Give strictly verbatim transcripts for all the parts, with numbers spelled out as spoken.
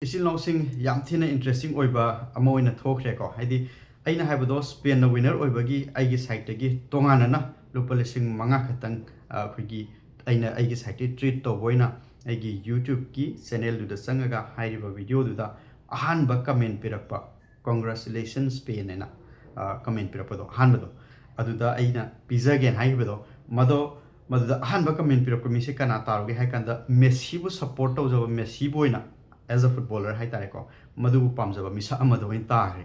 ꯏꯆꯤꯜ ꯏꯅꯥꯎꯁꯤꯡ, ꯌꯥꯝ ꯊꯤꯅ interesting ꯑꯣꯏꯕ ꯑꯃ ꯑꯣꯏꯅ ꯊꯣꯛꯈ꯭ꯔꯦꯀꯣ꯫ ꯍꯥꯏꯗꯤ ꯑꯩꯅ ꯍꯥꯏꯕꯗꯣ, ꯁ꯭ꯄꯦꯟꯅ winner ꯑꯣꯏꯕꯒꯤ ꯑꯩꯒꯤ siteꯇꯒꯤ ꯇꯣꯉꯥꯟꯅꯅ ꯂꯨꯄꯥ ꯂꯤꯁꯤꯡ ꯃꯉꯥ ꯈꯛꯇꯪ, ꯑ, ꯑꯩꯈꯣꯏꯒꯤ, ꯑꯩꯅ ꯑꯩꯒꯤ siteꯇꯒꯤ treat ꯇꯧꯕ ꯑꯣꯏꯅ ꯑꯩꯒꯤ YouTubeꯀꯤ channelꯗꯨꯗ ꯆꯪꯉꯒ ꯍꯥꯏꯔꯤꯕ videoꯗꯨꯗ ꯑꯍꯥꯟꯕ comment ꯄꯤꯔꯛꯄ, "Congratulations Spain" ꯍꯥꯏꯅ, ꯑ, comment ꯄꯤꯔꯛꯄꯗꯣ, ꯑꯍꯥꯟꯕꯗꯣ, ꯑꯗꯨꯗ ꯑꯩꯅ ꯄꯤꯖꯒꯦꯅ ꯍꯥꯏꯈꯤꯕꯗꯣ, ꯃꯗꯣ, ꯃꯗꯨꯗ ꯑꯍꯥꯟꯕ comment ꯄꯤꯔꯛꯄ ꯃꯤꯁꯦ ꯀꯅꯥ ꯇꯥꯔꯨꯒꯦ ꯍꯥꯏ ꯀꯥꯟꯗ, ꯃꯦꯁꯤꯕꯨ support ꯇꯧꯖꯕ, ꯃꯦꯁꯤꯕꯨ ꯑꯣꯏꯅ as a footballer ꯍꯥꯏ ꯇꯥꯔꯦꯀꯣ, ꯃꯗꯨꯕꯨ ꯄꯥꯝꯖꯕ ꯃꯤꯁꯛ ꯑꯃꯗ ꯑꯣꯏꯅ ꯇꯥꯈ꯭ꯔꯦ꯫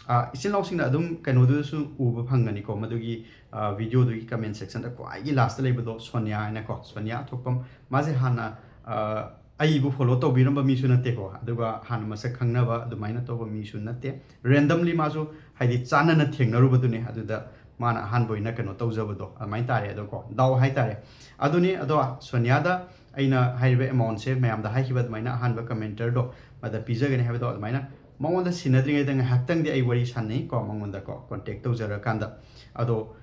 ꯑ, ꯏꯆꯤꯜ ꯏꯅꯥꯎꯁꯤꯡꯅ ꯑꯗꯨꯝ ꯀꯩꯅꯣꯗꯨꯗꯁꯨ ꯎꯕ ꯐꯪꯒꯅꯤꯀꯣ, ꯃꯗꯨꯒꯤ, ꯑ, videoꯗꯨꯒꯤ comment sectionꯗ ꯈ꯭ꯋꯥꯏꯒꯤ lastꯇ ꯂꯩꯕꯗꯣ ꯁꯣꯅꯤꯌꯥ ꯍꯥꯏꯅꯀꯣ, ꯁꯣꯅꯤꯌꯥ ꯑꯊꯣꯛꯄꯝ꯫ ꯃꯥꯁꯦ ꯍꯥꯟꯅ, ꯑ, ꯑꯩꯕꯨ follow ꯇꯧꯕꯤꯔꯝꯕ ꯃꯤꯁꯨ ꯅꯠꯇꯦꯀꯣ, ꯑꯗꯨꯒ ꯍꯥꯟꯅ ꯃꯁꯛ ꯈꯪꯅꯕ ꯑꯗꯨꯃꯥꯏꯅ ꯇꯧꯕ ꯃꯤꯁꯨ ꯅꯠꯇꯦ꯫ Randomly ꯃꯥꯁꯨ, ꯍꯥꯏꯗꯤ, ꯆꯥꯟꯅꯅ ꯊꯦꯡꯅꯔꯨꯕꯗꯨꯅꯦ, ꯑꯗꯨꯗ ꯃꯥꯅ ꯑꯍꯥꯟꯕ ꯑꯣꯏꯅ ꯀꯩꯅꯣ ꯇꯧꯖꯕꯗꯣ ꯑꯗꯨꯃꯥꯏꯅ ꯇꯥꯔꯦ꯫ ꯑꯗꯣ ꯀꯣ, ꯗꯥꯎ ꯍꯥꯏꯇꯥꯔꯦ꯫ ꯑꯗꯨꯅꯤ꯫ ꯑꯗꯣ ꯁꯣꯅꯤꯌꯥꯗ ꯑꯩꯅ ꯍꯥꯏꯔꯤꯕ amountꯁꯦ ꯃꯌꯥꯝꯗ ꯍꯥꯏꯈꯤꯕ ꯑꯗꯨꯃꯥꯏꯅ, ꯑꯍꯥꯟꯕ commenterꯗꯣ ꯃꯗ ꯄꯤꯖꯒꯅꯤ ꯍꯥꯏꯕꯗꯣ ꯑꯗꯨꯃꯥꯏꯅ ꯃꯉꯣꯟꯗ ꯁꯤꯟꯅꯗ꯭ꯔꯤꯉꯩꯗ ꯉꯥꯏꯍꯥꯛꯇꯪꯗꯤ ꯑꯩ ꯋꯥꯔꯤ ꯁꯥꯟꯅꯩ ꯀꯣ, ꯃꯉꯣꯟꯗ ꯀꯣ, contact ꯇꯧꯖꯔꯀꯥꯟꯗ꯫ ꯑꯗꯣ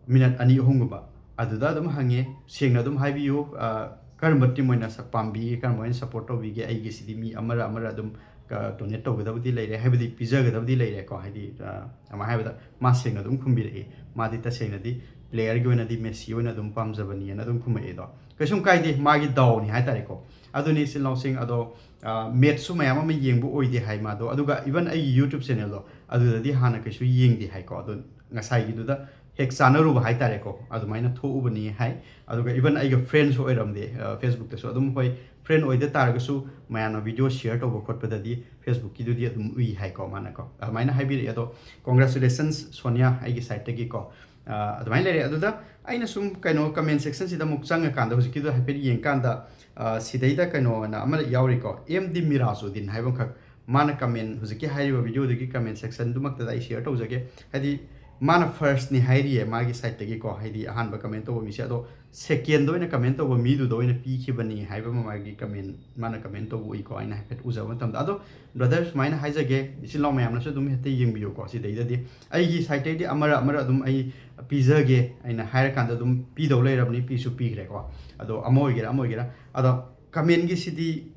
minute ꯑꯅꯤ ꯑꯍꯨꯝꯒꯨꯝꯕ ꯑꯗꯨꯗ ꯑꯗꯨꯝ ꯍꯪꯉꯦ, ꯁꯦꯡꯅ ꯑꯗꯨꯝ ꯍꯥꯏꯕꯤꯌꯨ, ꯑ, ꯀꯔꯝꯕ team ꯑꯣꯏꯅ ꯁ-, ꯄꯥꯝꯕꯤꯒꯦ, ꯀꯔꯝꯕ ꯑꯣꯏꯅ support ꯇꯧꯕꯤꯒꯦ? ꯑꯩꯒꯤꯁꯤꯗꯤ ꯃꯤ ꯑꯃꯔ ꯑꯃꯔ ꯑꯗꯨꯝ, ꯑ, donate ꯇꯧꯒꯗꯕꯗꯤ ꯂꯩꯔꯦ, ꯍꯥꯏꯕꯗꯤ ꯄꯤꯖꯒꯗꯕꯗꯤ ꯂꯩꯔꯦꯀꯣ꯫ ꯍꯥꯏꯗꯤ, ꯑ, ꯀꯃꯥꯏꯅ ꯍꯥꯏꯕꯗ, ꯃꯥ ꯁꯦꯡꯅ ꯑꯗꯨꯝ ꯈꯨꯝꯕꯤꯔꯛꯏ꯫ ꯃꯥꯗꯤ ꯇꯁꯦꯡꯅꯗꯤ playerꯒꯤ ꯑꯣꯏꯅꯗꯤ ꯃꯦꯁꯤ ꯑꯣꯏꯅ ꯑꯗꯨꯝ ꯄꯥꯝꯖꯕꯅꯤꯅ ꯑꯗꯨꯝ ꯈꯨꯝꯃꯛꯑꯦ꯫ ꯑꯗꯣ ꯀꯩꯁꯨꯝ ꯀꯥꯏꯗꯦ, ꯃꯥꯒꯤ ꯗꯥꯎꯅꯤ ꯍꯥꯏꯇꯥꯔꯦꯀꯣ꯫ ꯑꯗꯨꯅꯤ, ꯏꯆꯤꯜ ꯏꯅꯥꯎꯁꯤꯡ꯫ ꯑꯗꯣ, ꯑ, matchꯁꯨ ꯃꯌꯥꯝ ꯑꯃ ꯌꯦꯡꯕ ꯑꯣꯏꯗꯦ ꯍꯥꯏ ꯃꯥꯗꯣ, ꯑꯗꯨꯒ even ꯑꯩꯒꯤ YouTube channelꯗꯣ ꯑꯗꯨꯗꯗꯤ ꯍꯥꯟꯅ ꯀꯩꯁꯨ ꯌꯦꯡꯗꯦ ꯍꯥꯏꯀꯣ꯫ ꯑꯗꯣ ꯉꯁꯥꯏꯒꯤꯗꯨꯗ ꯍꯦꯛ ꯆꯥꯟꯅꯔꯨꯕ ꯍꯥꯏꯇꯥꯔꯦꯀꯣ, ꯑꯗꯨꯃꯥꯏꯅ ꯊꯣꯛꯎꯕꯅꯤ ꯍꯥꯏ꯫ ꯑꯗꯨꯒ even ꯑꯩꯒ friendꯁꯨ ꯑꯣꯏꯔꯝꯗꯦ, ꯑ, Facebookꯇꯁꯨ꯫ ꯑꯗꯨꯝ ꯍꯣꯏ, friend ꯑꯣꯏꯗ ꯇꯥꯔꯒꯁꯨ ꯃꯌꯥꯝꯅ video share ꯇꯧꯕ ꯈꯣꯠꯄꯗꯗꯤ Facebookꯀꯤꯗꯨꯗꯤ ꯑꯗꯨꯝ ꯎꯏ ꯍꯥꯏꯀꯣ ꯃꯥꯅꯀꯣ, ꯑꯗꯨꯃꯥꯏꯅ ꯍꯥꯏꯕꯤꯔꯛꯑꯦ꯫ ꯑꯗꯣ congratulations ꯁꯣꯅꯤꯌꯥ, ꯑꯩꯒꯤ sideꯇꯒꯤꯀꯣ꯫ ꯑ, ꯑꯗꯨꯃꯥꯏꯅ ꯂꯩꯔꯦ꯫ ꯑꯗꯨꯗ ꯑꯩꯅ ꯁꯨꯝ ꯀꯩꯅꯣ comment sectionꯁꯤꯗ ꯑꯃꯨꯛ ꯆꯪꯉꯀꯥꯟꯗ, ꯍꯧꯖꯤꯛꯀꯤꯗꯣ ꯍꯥꯏꯐꯦꯠ ꯌꯦꯡꯀꯥꯟꯗ, ꯑ, ꯁꯤꯗꯩꯗ ꯀꯩꯅꯣꯅ ꯑꯃ ꯌꯥꯎꯔꯤꯀꯣ, ꯑꯦꯝ ꯗꯤ ꯃꯤꯔꯥꯖꯨꯗꯤꯟ ꯍꯥꯏꯕ ꯑꯃꯈꯛ꯫ ꯃꯥꯅ comment, ꯍꯧꯖꯤꯛꯀꯤ ꯍꯥꯏꯔꯤꯕ videoꯗꯨꯒꯤ comment sectionꯗꯨꯃꯛꯇꯗ ꯑꯩ share ꯇꯧꯖꯒꯦ꯫ ꯍꯥꯏꯗꯤ ꯃꯥꯅ firstꯅꯤ ꯍꯥꯏꯔꯤꯌꯦ ꯃꯥꯒꯤ sideꯇꯒꯤꯀꯣ, ꯍꯥꯏꯗꯤ ꯑꯍꯥꯟꯕ comment ꯇꯧꯕ ꯃꯤꯁꯦ꯫ ꯑꯗꯣ secondꯗ ꯑꯣꯏꯅ comment ꯇꯧꯕ ꯃꯤꯗꯨꯗ ꯑꯣꯏꯅ ꯄꯤꯈꯤꯕꯅꯤ ꯍꯥꯏꯕ ꯑꯃ ꯃꯥꯒꯤ comment, ꯃꯥꯅ comment ꯇꯧꯕ ꯎꯏꯀꯣ, ꯑꯩꯅ ꯍꯥꯏꯐꯦꯠ ꯎꯖꯕ ꯃꯇꯝꯗ꯫ ꯑꯗꯣ brother, ꯁꯨꯃꯥꯏꯅ ꯍꯥꯏꯖꯒꯦ, ꯏꯆꯤꯜ ꯏꯅꯥꯎ ꯃꯌꯥꯝꯅꯁꯨ ꯑꯗꯨꯝ ꯍꯦꯛꯇ ꯌꯦꯡꯕꯤꯌꯨꯀꯣ꯫ ꯁꯤꯗꯩꯗꯗꯤ ꯑꯩꯒꯤ sideꯇꯩꯗꯤ ꯑꯃꯔ ꯑꯃꯔ ꯑꯗꯨꯝ ꯑꯩ ꯄꯤꯖꯒꯦ ꯑꯩꯅ ꯍꯥꯏꯔꯀꯥꯟꯗ ꯑꯗꯨꯝ ꯄꯤꯗꯧ ꯂꯩꯔꯕꯅꯤ, ꯄꯤꯁꯨ ꯄꯤꯈ꯭ꯔꯦꯀꯣ꯫ ꯑꯗꯣ ꯑꯃ ꯑꯣꯏꯒꯦꯔꯥ ꯑꯃ ꯑꯣꯏꯒꯦꯔꯥ, ꯑꯗꯣ commentꯒꯤꯁꯤꯗꯤ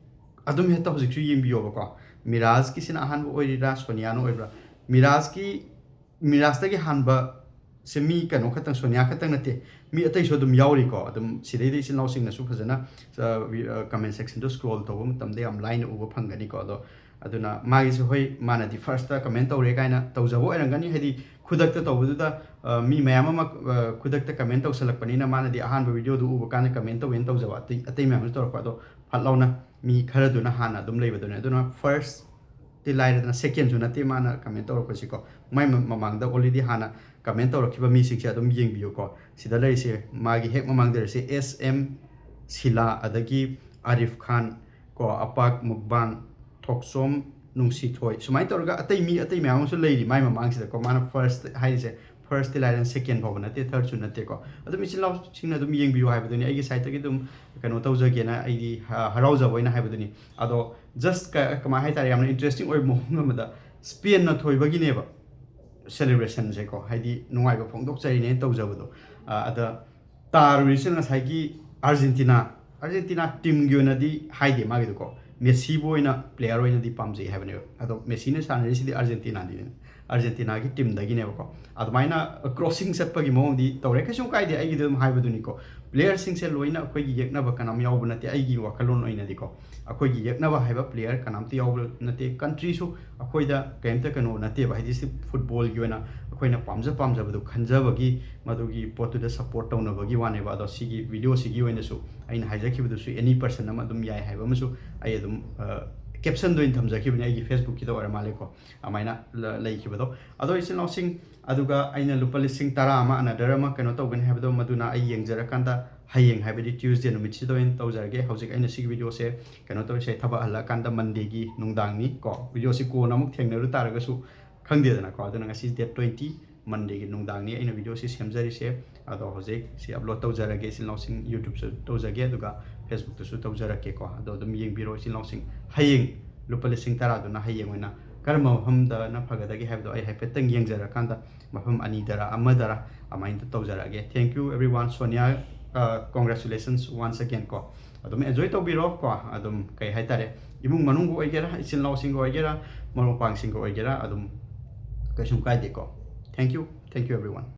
ꯑꯗꯨꯝ ꯍꯦꯛꯇ ꯍꯧꯖꯤꯛꯁꯨ ꯌꯦꯡꯕꯤꯌꯣꯕꯀꯣ꯫ ꯃꯤꯔꯥꯖꯀꯤꯁꯤꯅ ꯑꯍꯥꯟꯕ ꯑꯣꯏꯔꯤꯔꯥ, ꯁꯣꯅꯤꯌꯥꯅ ꯑꯣꯏꯕ꯭ꯔꯥ? ꯃꯤꯔꯥꯖꯀꯤ, ꯃꯤꯔꯥꯖꯇꯒꯤ ꯍꯥꯟꯕꯁꯦ ꯃꯤ ꯀꯩꯅꯣ ꯈꯛꯇꯪ, ꯁꯣꯅꯤꯌꯥ ꯈꯛꯇꯪ ꯅꯠꯇꯦ, ꯃꯤ ꯑꯇꯩꯁꯨ ꯑꯗꯨꯝ ꯌꯥꯎꯔꯤꯀꯣ꯫ ꯑꯗꯨꯝ ꯁꯤꯗꯩꯗ ꯏꯆꯤꯜ ꯏꯅꯥꯎꯁꯤꯡꯅꯁꯨ ꯐꯖꯅ, ꯑ, ꯀꯃꯦꯟ ꯁꯦꯛꯁꯟꯗꯣ ꯁ꯭ꯀ꯭ꯔꯣꯜ ꯇꯧꯕ ꯃꯇꯝꯗ ꯌꯥꯝ ꯂꯥꯏꯅ ꯎꯕ ꯐꯪꯒꯅꯤꯀꯣ꯫ ꯑꯗꯣ ꯑꯗꯨꯅ ꯃꯥꯒꯤꯁꯨ, ꯍꯣꯏ, ꯃꯥꯅꯗꯤ ꯐꯥꯔꯁꯇ ꯀꯃꯦꯟ ꯇꯧꯔꯦ ꯀꯥꯏꯅ ꯇꯧꯖꯕ ꯑꯣꯏꯔꯝꯒꯅꯤ, ꯍꯥꯏꯗꯤ ꯈꯨꯗꯛꯇ ꯇꯧꯕꯗꯨꯗ, ꯑ, ꯃꯤ ꯃꯌꯥꯝ ꯑꯃ, ꯑ, ꯈꯨꯗꯛꯇ ꯀꯃꯦꯟ ꯇꯧꯁꯜꯂꯛꯄꯅꯤꯅ ꯃꯥꯅꯗꯤ ꯑꯍꯥꯟꯕ ꯚꯤꯗꯤꯑꯣꯗꯨ ꯎꯕ ꯀꯥꯟꯗ ꯀꯃꯦꯟ ꯇꯧꯒꯦꯅ ꯇꯧꯖꯕ, ꯑꯇꯩ, ꯑꯇꯩ ꯃꯌꯥꯝꯁꯨ ꯇꯧꯔꯛꯄ꯫ ꯑꯗꯣ ꯐꯠ ꯂꯥꯎꯅ ꯃꯤ ꯈꯔꯗꯨꯅ ꯍꯥꯟꯅ ꯑꯗꯨꯝ ꯂꯩꯕꯗꯨꯅꯦ꯫ ꯑꯗꯨꯅ ꯐꯥꯔꯁꯇꯤ ꯂꯥꯏꯔꯗꯅ, ꯁꯦꯀꯦꯟꯁꯨ ꯅꯠꯇꯦ ꯃꯥꯅ ꯀꯃꯦꯟ ꯇꯧꯔꯛꯄꯁꯤꯀꯣ꯫ ꯃꯥꯏ ꯃ-, ꯃꯃꯥꯡꯗ already ꯍꯥꯟꯅ ꯀꯃꯦꯟ ꯇꯧꯔꯛꯈꯤꯕ ꯃꯤꯁꯤꯡꯁꯦ ꯑꯗꯨꯝ ꯌꯦꯡꯕꯤꯌꯨꯀꯣ꯫ ꯁꯤꯗ ꯂꯩꯔꯤꯁꯦ, ꯃꯥꯒꯤ ꯍꯦꯛ ꯃꯃꯥꯡꯗ ꯂꯩꯔꯤꯁꯦ ꯑꯦꯁ ꯑꯦꯝ ꯁꯤꯂꯥ, ꯑꯗꯒꯤ ꯑꯥꯔꯤꯐ ꯈꯥꯟ ꯀꯣ, ꯑꯄꯥꯛ ꯃꯨꯛꯕꯥꯡ, ꯊꯣꯛꯆꯣꯝ ꯅꯨꯡꯁꯤꯊꯣꯏ, ꯁꯨꯃꯥꯏꯅ ꯇꯧꯔꯒ ꯑꯇꯩ ꯃꯤ, ꯑꯇꯩ ꯃꯌꯥꯝ ꯑꯃꯁꯨ ꯂꯩꯔꯤ ꯃꯥꯏ ꯃꯃꯥꯡꯁꯤꯗꯀꯣ꯫ ꯃꯥꯅ ꯐꯥꯔꯁ ꯍꯥꯏꯔꯤꯁꯦ, ꯐꯥꯔꯁꯇꯤ ꯂꯥꯏꯔꯅ ꯁꯦꯀꯦꯟ ꯐꯥꯎꯕ ꯅꯠꯇꯦ, ꯊꯥꯔꯠꯁꯨ ꯅꯠꯇꯦꯀꯣ꯫ ꯑꯗꯨꯝ ꯏꯆꯤꯜ ꯏꯅꯥꯎꯁꯤꯡꯅ ꯑꯗꯨꯝ ꯌꯦꯡꯕꯤꯌꯨ ꯍꯥꯏꯕꯗꯨꯅꯤ, ꯑꯩꯒꯤ ꯁꯥꯏꯠꯇꯒꯤ ꯑꯗꯨꯝ ꯀꯩꯅꯣ ꯇꯧꯖꯒꯦꯅ, ꯑꯩꯗꯤ ꯍ-, ꯍꯔꯥꯎꯖꯕ ꯑꯣꯏꯅ ꯍꯥꯏꯕꯗꯨꯅꯤ꯫ ꯑꯗꯣ ꯖꯁ ꯀ-, ꯀꯃꯥꯏ ꯍꯥꯏꯇꯥꯔꯦ, ꯌꯥꯝꯅ ꯏꯟꯇꯔꯦꯁꯇꯤꯡ ꯑꯣꯏꯕ ꯃꯑꯣꯡ ꯑꯃꯗ ꯁ꯭ꯄꯦꯟꯅ ꯊꯣꯏꯕꯒꯤꯅꯦꯕ ꯁꯦꯂꯦꯕ꯭ꯔꯦꯁꯟꯁꯦꯀꯣ, ꯍꯥꯏꯗꯤ ꯅꯨꯡꯉꯥꯏꯕ ꯐꯣꯡꯗꯣꯛꯆꯔꯤꯅꯦꯅ ꯇꯧꯖꯕꯗꯣ꯫ ꯑ, ꯑꯗ ꯇꯥꯔꯨꯔꯤꯁꯤꯅ ꯉꯁꯥꯏꯒꯤ ꯑꯥꯔꯖꯦꯟꯇꯤꯅꯥ, ꯑꯥꯔꯖꯦꯟꯇꯤꯅꯥ ꯇꯤꯝꯒꯤ ꯑꯣꯏꯅꯗꯤ ꯍꯥꯏꯗꯦ ꯃꯥꯒꯤꯗꯣꯀꯣ, ꯃꯦꯁꯤꯕꯨ ꯑꯣꯏꯅ ꯄ꯭ꯂꯦꯌꯔ ꯑꯣꯏꯅꯗꯤ ꯄꯥꯝꯖꯩ ꯍꯥꯏꯕꯅꯦꯕ꯫ ꯑꯗꯣ ꯃꯦꯁꯤꯅ ꯁꯥꯟꯅꯔꯤꯁꯤꯗꯤ ꯑꯥꯔꯖꯦꯟꯇꯤꯅꯥꯅꯤꯗꯅ, ꯑꯥꯔꯖꯦꯟꯇꯤꯅꯥꯒꯤ ꯇꯤꯝꯗꯒꯤꯅꯦꯕꯀꯣ꯫ ꯑꯗꯨꯃꯥꯏꯅ ꯀ꯭ꯔꯣꯁꯤꯡ ꯆꯠꯄꯒꯤ ꯃꯑꯣꯡꯗꯤ ꯇꯧꯔꯦ, ꯀꯩꯁꯨꯝ ꯀꯥꯏꯗꯦ, ꯑꯩꯒꯤꯗꯤ ꯑꯗꯨꯝ ꯍꯥꯏꯕꯗꯨꯅꯤꯀꯣ꯫ ꯄ꯭ꯂꯦꯌꯔꯁꯤꯡꯁꯦ ꯂꯣꯏꯅ ꯑꯩꯈꯣꯏꯒꯤ ꯌꯦꯛꯅꯕ ꯀꯅꯥꯝ ꯌꯥꯎꯕ ꯅꯠꯇꯦ, ꯑꯩꯒꯤ ꯋꯥꯈꯜꯂꯣꯟ ꯑꯣꯏꯅꯗꯤꯀꯣ꯫ ꯑꯩꯈꯣꯏꯒꯤ ꯌꯦꯛꯅꯕ ꯍꯥꯏꯕ ꯄ꯭ꯂꯦꯌꯔ ꯀꯅꯥꯝꯇ ꯌꯥꯎꯕ ꯅꯠꯇꯦ, ꯀꯟꯇ꯭ꯔꯤꯁꯨ ꯑꯩꯈꯣꯏꯗ ꯀꯔꯤꯝꯇ ꯀꯩꯅꯣ ꯅꯠꯇꯦꯕ, ꯍꯥꯏꯗꯤ ꯁꯤ ꯐꯨꯠꯕꯣꯜꯒꯤ ꯑꯣꯏꯅ ꯑꯩꯈꯣꯏꯅ ꯄꯥꯝꯖ ꯄꯥꯝꯖꯕꯗꯣ ꯈꯟꯖꯕꯒꯤ, ꯃꯗꯨꯒꯤ ꯄꯣꯠꯇꯨꯗ ꯁꯞꯄꯣꯔꯠ ꯇꯧꯅꯕꯒꯤ ꯋꯥꯅꯦꯕ꯫ ꯑꯗꯣ ꯁꯤꯒꯤ ꯚꯤꯗꯤꯑꯣꯁꯤꯒꯤ ꯑꯣꯏꯅꯁꯨ ꯑꯩꯅ ꯍꯥꯏꯖꯈꯤꯕꯗꯨꯁꯨ ꯑꯦꯅꯤ ꯄꯔꯁꯟ ꯑꯃ ꯑꯗꯨꯝ ꯌꯥꯏ ꯍꯥꯏꯕ ꯑꯃꯁꯨ ꯑꯩ ꯑꯗꯨꯝ, ꯑ, ꯀꯦꯞꯁꯟꯗ ꯑꯣꯏꯅ ꯊꯝꯖꯈꯤꯕꯅꯦ, ꯑꯩꯒꯤ ꯐꯦꯁꯕꯨꯛꯀꯤꯗ ꯑꯣꯏꯔ ꯃꯥꯜꯂꯦꯀꯣ, ꯑꯗꯨꯃꯥꯏꯅ ꯂ-, ꯂꯩꯈꯤꯕꯗꯣ꯫ ꯑꯗꯣ ꯏꯆꯤꯜ ꯏꯅꯥꯎꯁꯤꯡ, ꯑꯗꯨꯒ ꯑꯩꯅ ꯂꯨꯄꯥ ꯂꯤꯁꯤꯡ ꯇꯔꯥ ꯑꯃ another ꯑꯃ ꯀꯩꯅꯣ ꯇꯧꯒꯅꯤ ꯍꯥꯏꯕꯗꯣ, ꯃꯗꯨꯅ ꯑꯩ ꯌꯦꯡꯖꯔꯀꯥꯟꯗ ꯍꯌꯦꯡ, ꯍꯥꯏꯕꯗꯤ ꯇ꯭ꯌꯨꯁꯗꯦ ꯅꯨꯃꯤꯠꯁꯤꯗ ꯑꯣꯏꯅ ꯇꯧꯖꯔꯒꯦ꯫ ꯍꯧꯖꯤꯛ ꯑꯩꯅ ꯁꯤꯒꯤ ꯚꯤꯗꯤꯑꯣꯁꯦ ꯀꯩꯅꯣ ꯇꯧꯔꯤꯁꯦ, ꯊꯕꯛ ꯍꯜꯂꯛꯑꯀꯥꯟꯗ ꯃꯟꯗꯦꯒꯤ ꯅꯨꯡꯗꯥꯡꯅꯤ ꯀꯣ꯫ ꯚꯤꯗꯤꯑꯣꯁꯤ ꯀꯣꯟꯅ ꯑꯃꯨꯛ ꯊꯦꯡꯅꯔꯨ ꯇꯥꯔꯒꯁꯨ ꯈꯪꯗꯦꯗꯅꯀꯣ꯫ ꯑꯗꯨꯅ ꯉꯁꯤ ꯗꯦꯠ ꯇ꯭ꯋꯦꯟꯇꯤ, ꯃꯟꯗꯦꯒꯤ ꯅꯨꯡꯗꯥꯡꯅꯤ ꯑꯩꯅ ꯚꯤꯗꯤꯑꯣꯁꯤ ꯁꯦꯝꯖꯔꯤꯁꯦ꯫ ꯑꯗꯣ ꯍꯧꯖꯤꯛ ꯁꯤ ꯑꯞꯂꯣꯗ ꯇꯧꯖꯔꯒꯦ, ꯏꯆꯤꯜ ꯏꯅꯥꯎꯁꯤꯡ, ꯌꯨꯇ꯭ꯌꯨꯕꯁꯨ ꯇꯧꯖꯒꯦ, ꯑꯗꯨꯒ ꯐꯦꯁꯕꯨꯛꯇꯁꯨ ꯇꯧꯖꯔꯛꯀꯦꯀꯣ꯫ ꯑꯗꯣ ꯑꯗꯨꯝ ꯌꯦꯡꯕꯤꯔꯣ ꯏꯆꯤꯜ ꯏꯅꯥꯎꯁꯤꯡ꯫ ꯍꯌꯦꯡ ꯂꯨꯄꯥ ꯂꯤꯁꯤꯡ ꯇꯔꯥꯗꯨꯅ ꯍꯌꯦꯡ ꯑꯣꯏꯅ ꯀꯔꯝꯕ ꯃꯐꯝꯗꯅ ꯐꯒꯗꯒꯦ ꯍꯥꯏꯕꯗꯣ ꯑꯩ ꯍꯥꯏꯐꯦꯠꯇꯪ ꯌꯦꯡꯖꯔꯀꯥꯟꯗ ꯃꯐꯝ ꯑꯅꯤꯗꯔ ꯑꯃꯗꯔ ꯑꯗꯨꯃꯥꯏꯅ ꯇꯧꯖꯔꯛꯑꯒꯦ꯫ Thank you everyone, ꯁꯣꯅꯤꯌꯥ, ꯑ, congratulations once again ꯀꯣ꯫ ꯑꯗꯨꯝ enjoy ꯇꯧꯕꯤꯔꯣ ꯀꯣ꯫ ꯑꯗꯨꯝ ꯀꯩ ꯍꯥꯏꯇꯥꯔꯦ, ꯏꯃꯨꯡ ꯃꯅꯨꯡꯕꯨ ꯑꯣꯏꯒꯦꯔꯥ, ꯏꯆꯤꯟ ꯏꯅꯥꯎꯁꯤꯡꯒ ꯑꯣꯏꯒꯦꯔꯥ, ꯃꯔꯨꯞ ꯃꯄꯥꯡꯁꯤꯡꯒ ꯑꯣꯏꯒꯦꯔꯥ, ꯑꯗꯨꯝ ꯀꯩꯁꯨꯝ ꯀꯥꯏꯗꯦꯀꯣ꯫ Thank you, thank you everyone.